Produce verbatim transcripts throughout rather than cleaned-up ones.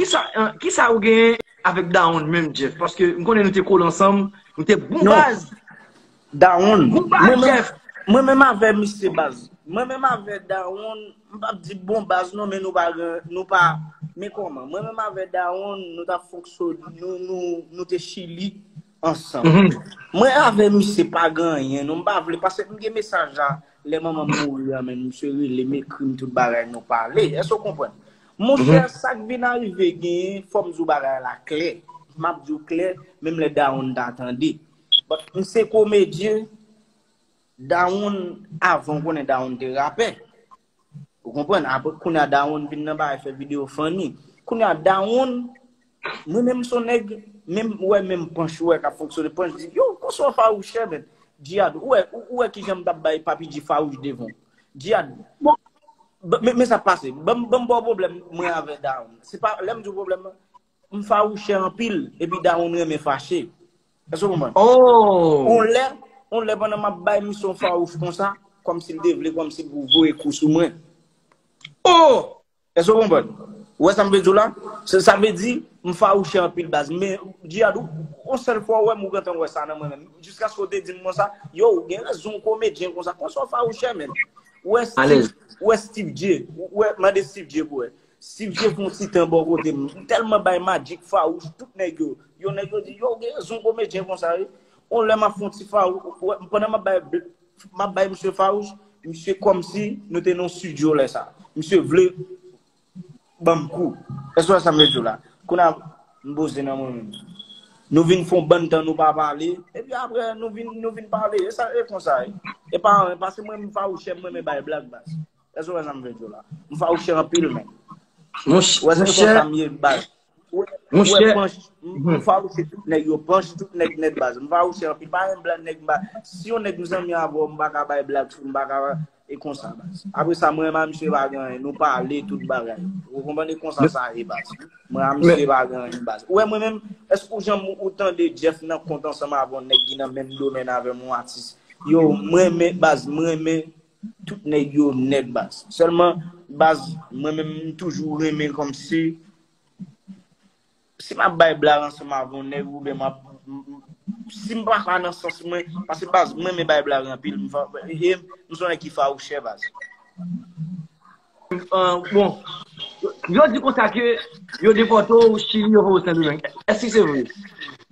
sa, an, ki sa ou genyen avèk Dawonn menm, Jeff? Paske m konnen nou te kole ansanm, nou te bon Non. baz. Dawonn. Bon baz, Mwen menm, Jeff. Mwen menm avè misye baz. Mwen menm avè Dawonn, m p ap di bon baz non, men nou pa gen, nou pa, men kòman? Mwen menm avè Dawonn, nou t ap fonksyone, nou, nou, nou te chili ansanm. Mhm. Mwen avè misye pa gen anyen, non, m pa vle, paske m gen mesaj la, lè manman m mouri an, men misye rele m, ekri m tout bagay, nou pale. Èske w konprann? Monchè, sa k vin arive genyen, fò m di w bagay la klè. M ap di w klè, menm lè Dawonn ta tande. But m se komedyen, Dawonn, avan w konnen Dawonn te rapè. Ou konprann? Apre, kounye a Dawonn vin nan bagay fè videyo funny. Kounye a Dawonn, mwen menm se yon nèg, menm, ou wè menm Panch, ou wè k ap fonksyone, Panch di, yo, konsa w fawouchè, men. Djihad, ou wè, ou, ou wè kijan m t ap bay Papi G fawouch devan w. Djihad, men, men sa k pase. Ban m, ban m ba w pwoblèm, mwen avè Dawonn. Se pa, lè m di w pwoblèm nan, m fawouchè anpil, epi Dawonn renmen fache. Èske w konprann? Oh! On lè, on lè pandan m ap bay misye yon fawouch konsa, kòmsi l te vle, kòmsi l pou voye kou sou mwen. Oh! Èske w konprann? Ou wè sa m vle di w la? Se, sa vle di, m fawouchè anpil baz. Men, Djihad, ou, yon sèl fwa ou wè m, ou gentan wè sa nan mwen menm. Jiskaske w te di m konsa, yo, ou gen rezon, w komedyen konsa. Konsa w fawouchè, men. Ou wè Steve, Alèz. Ou wè Steve J, ou wè, mande Steve J pou wè. Steve J fè yon ti tan bò kote m. M tèlman bay Magic fawouch, tout nèg yo. Yo, nèg yo di, yo, ou gen rezon, komedyen konsa, wi. On lè m ap fè yon ti fawouch, ou wè, pandan m ap bay, m ap bay misye fawouch, misye kòmsi nou te nan yon estidyo lè sa. Misye vle ban m kou. Èske w wè sa m vle di w la? Kounye a, m poze nan mwen menm. Nou vin fè yon bann tan nou pa pale, epi apre, nou vin, nou vin pale. E sa, e konsa, e. E pa anyen, paske mwen, m fawouchè, m renmen bay blag, baz. Èske w wè sa m vle di w la? M fawouchè anpil, men. Monch-, Ou wè, se monchè, konsa m ye, baz. Ou wè, ou wè, monchè, Panch, m, m fawouchè tout nèg yo, Panch, tout nèg nèt, baz. M fawouchè anpil, pa yon blag nèg, m pa, si yon nèg m zanmi avè w, m pa ka bay blag sou, m pa ka, e konsa, baz. Apre sa, mwen, m a misye pa gen anyen, nou pale tout bagay. Ou konprann, e konsa sa ye, baz. Mwen, a misye pa gen anyen, baz. Ou wè, mwen menm, èske ou janm ou tande Jeff nan kont ansanm avè yon nèg ki nan menm domèn avè m, yon atis? Yo, mwen renmen, baz, mwen renmen tout nèg yo nèt, baz. Sèlman, baz, mwen menm, m toujou renmen kòmsi, si m ap bay blag ansanm avè yon nèg, oubyen m ap, m, m, si m pa ka nan sans mwen, paske baz, mwen renmen bay blag anpil, m fa-, e, e, m se yon nèg ki fawouchè, baz. Ah, bon, yo di konsa ke yo depòte w Chili, yo voye w Sendomeng. Èske se vre?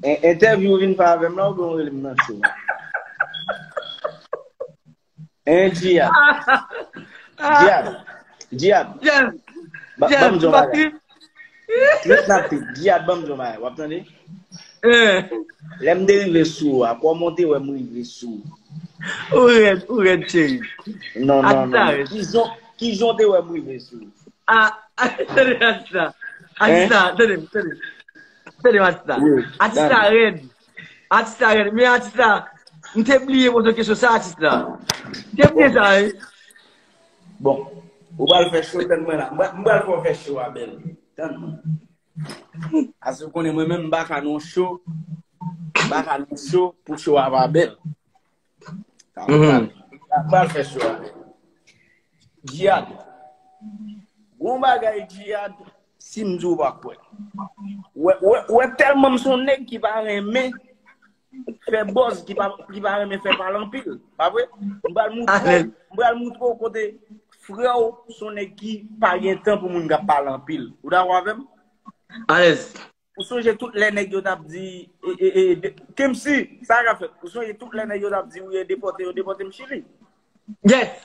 En-, entèvyou ou vin fè avè m la, oubyen ou rele m nan cho? Hein, Djihad? Djihad? Djihad? Jeff, Ba-, Jeff, ban m di yon bagay. Met n ap pit. Djihad, ban m di yon bagay. W ap tande? Eh, Lè m te rive sou ou a, kòman w te wè m rive sou ou? Ou rèd, ou rèd, cheri. Non, non, Atista non. rèd. Kijan, kijan w te wè m rive sou ou? Ah, tande Atista. Atista, tande, tande. Tande Atista. Wi, Atista tande. Rèd. Atista rèd. Men Atista, m te bliye poze kesyon sa, Atista. M te bliye sa, wi. Bon, ou pral fè cho, tann mwen la. M pral, m pral fè w fè cho a bèl. Tann mwen. Paske ou konnen mwen menm, m pa ka nan cho. M pa ka nan cho pou cho a pa bèl. Sa, m pral, m pral fè cho a bèl. Djihad. Gon bagay, Djihad, si m di w pa kwè. Wè, wè, wè, tèlman m se yon nèg ki pa renmen fè buzz, ki pa, ki pa renmen fè pale anpil. Pa vre? M pral moutre w, m pral moutre w kote frè w se yon nèg ki pa gen tan pou moun k ap pale anpil. Ou dakò avè m? Alèz. Ou sonje tout lè nèg yo t ap di, e, e, e, de, Kemsi, sa k ap fèt? Ou sonje tout lè nèg yo t ap di, wi, e depòte, yo depòte m Chili? Yes.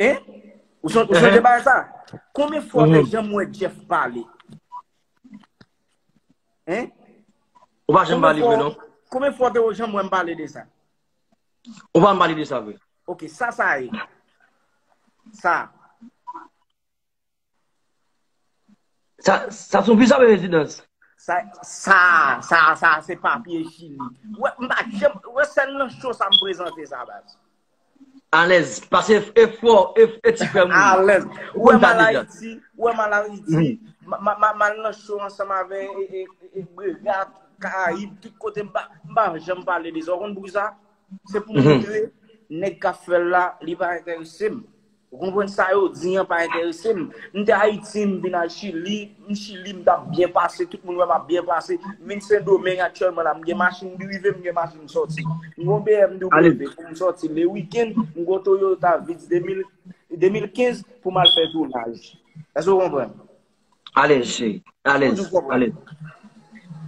Hein? Ou son-, ou sonje bagay sa? Konbyen fwa w te janm wè Jeff pale? Hein? Ou pa janm pale vre, non? Konbyen fwa w te janm wè m pale de sa? Ou pa janm pale de sa vre. Ok, sa, sa ye. Sa. Sa, sa se yon visa oubyen rezidans? Sa, sa, sa, sa, se papye Chili. Wè, m pa janm, wè sèl nan cho sa m prezante sa, baz. Alèz, pase e fò, e, e ti frè m. Alèz. Ou wè m al Ayiti, ou wè m al Ayiti, m, m, m, m al nan cho ansanm avè, e, e, e, e, Brega, Karayib, tout kote m pa, m pa janm pale de sa. Ou konn poukisa? Se pou moutre nèg k ap fè l la, li pa enterese m. Ou konprann? Sa yo di an pa enterese m. M te Ayiti, m vin al Chili, m Chili, m t ap byen pase, tout moun wè m ap byen pase. M vin Sendomeng aktyèlman la, m gen machin drive, m gen machin sòti. M gen yon B M W pou m sòti le wikenn, m gen yon Toyota Vitz de mil, de mil kenz pou m al fè tounaj. Èske w konprann? Alèz, cheri. Alèz. Alèz.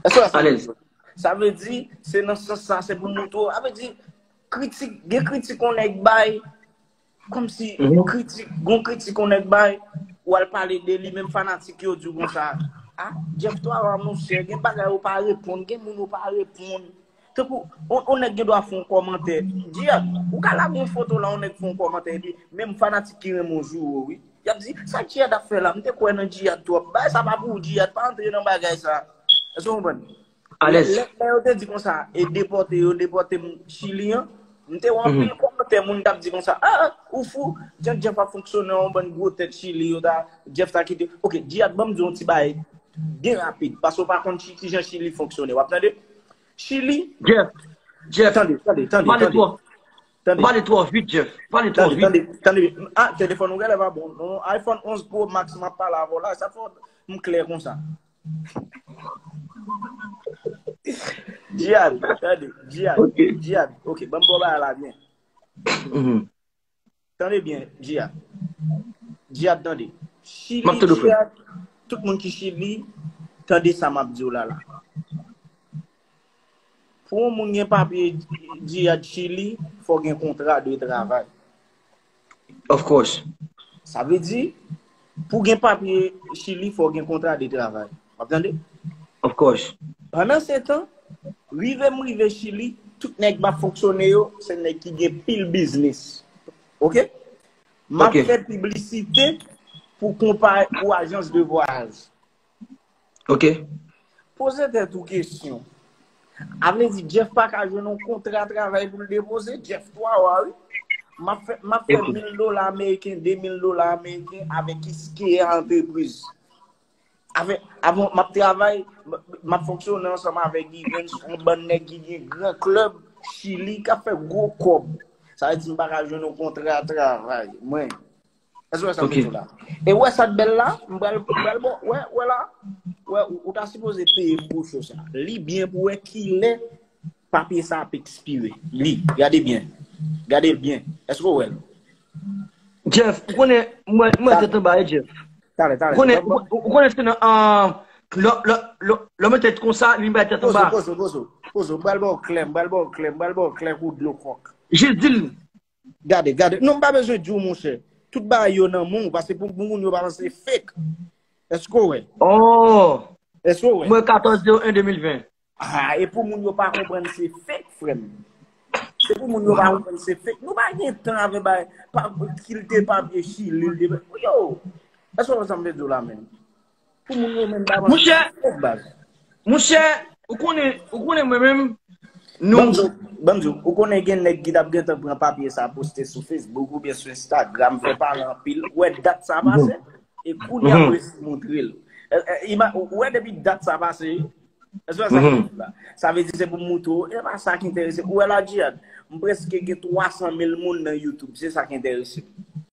Èske w konprann? Sa vle di, se nan sans sa, se pou nou tou. Sa vle di, kritik, gen kritik yon nèg bay, kòmsi kritik, gon kritik yon nèg bay, ou al pale de li, menm fanatik yo di w konsa, ah, Jeff Twawa, monchè, gen bagay ou pa reponn, gen moun ou pa reponn. Tankou, on, on nèg gen dwa fè yon kòmantè. Jihad, ou ka lage yon foto la, on nèg fè yon kòmantè, epi menm fanatik ki renmen w joure w, wi. Y ap di, sa Jihad ap fè la, m te kwè nan Jihad twòp. Bagay sa pa pou ou, Jihad, pa antre nan bagay sa. Èske w konprann? Lè, lè, lè yo te di konsa, e depòte, yo depòte m Chili an, m te wè anpil kòmantè moun t ap di konsa, ah, ou fou, jan Jeff ap fonksyone, yon bann gwo tèt Chili, yo ta, Jeff ta kite. Ok, Jihad, ban m di w yon ti bagay byen rapid, paske w pa konn Chi-, kijan Chili fonksyone. W ap tande? Chili. Jeff, Jeff, Tande, tande, tande, pale tande. Twò, Tande, pale twò vit, Jeff. Pale twò tande, vit. Tande, tande. Ah, telefòn ou genlè pa bon. Non, iPhone onz Pro Max m ap pale avè w la, sa fè m klè konsa. Jihad, tande, Jihad, Ok. Jihad. Ok, ban m ba w bagay la byen. Mhm. Tande byen, Jihad. Jihad, tande. Chili, M ap tande w, frè. Jihad, tout moun ki Chili, tande sa m ap di w la la. Pou yon moun gen papye Jihad Chili, fò gen kontra de travay. Of course. Sa vle di, pou gen papye Chili, fò gen kontra de travay. W ap tande? Of course. Pandan se tan, rive m rive Chili, tout nèg m ap fonksyone yo, se nèg ki gen pil biznis. Ok? M ap Ok. Fè piblisite pou konpa, pou ajans de vwayaj. Ok. Poze tèt ou kesyon. A vle di, Jeff pa ka jwenn yon kontra travay pou l depoze? Jeff Twawa, wi. M ap fè, m ap fè Ok. Mil dola ameriken, de mil dola ameriken avèk Iskea Entreprise. Avèk, avè, m ap travay, m, m ap fonksyone ansanm avèk Evans, yon bann nèg ki gen gran klèb Chili k ap fè gwo kòb. Sa vle di m pa ka jwenn yon kontra travay. Mwen, Èske w wè sa m Ok. di w la? E wè sa k bèl la? M pral, m pral bon, wè, wè la? Wè, ou, ou ta sipoze peye m pou show sa. Li byen pou wè kilè papye sa ap ekspire. Li, gade byen. Gade l byen. Èske w wè l? Jeff, ou konnen, mwen, mwen tèt anba, e Jeff. Talè, talè. Ou konnen, ou, ou konnen se nan, ah, lò, lò, lò, lò mwen tèt konsa, li bay tèt Poze, anba. Poze, poze, poze. M pral ba w klè, m pral ba w klè, m pral ba w klè kou dlo kòk. Jis di l. Gade, gade. Non, m pa bezwen di w, monchè. Tout bagay yo nan men w, paske pou, pou moun yo pa panse fake. Èske w wè? Oh, Èske w wè? Mwen katòz zewo en de mil ven. Ah, e pou moun yo pa konprann se fake, frè m. Se pou moun yo pa konprann se fake. Nou pa gen tan avè bay, pa, ki l te papye Chili, l te, yo. Èske w wè sa m vle di w la menm? Pou moun yo menm pa panse Monchè, se fake, baz. Monchè, ou konnen, ou konnen mwen menm, Ban m nou, di w, ban m di w, ou konnen gen nèg ki t ap gentan pran papye sa poste sou Facebook oubyen sou Instagram, fè pale anpil, ou wè dat sa pase, e kounye a Mhm. m resi montre l. E, e, ima-, ou wè depi dat sa pase, èske w wè sa m di la? Sa vle di se pou m montre w, e pa sa ki enterese m. Ou wè la Jihad, m prèske gen twa san mil moun nan YouTube, se sa ki enterese m.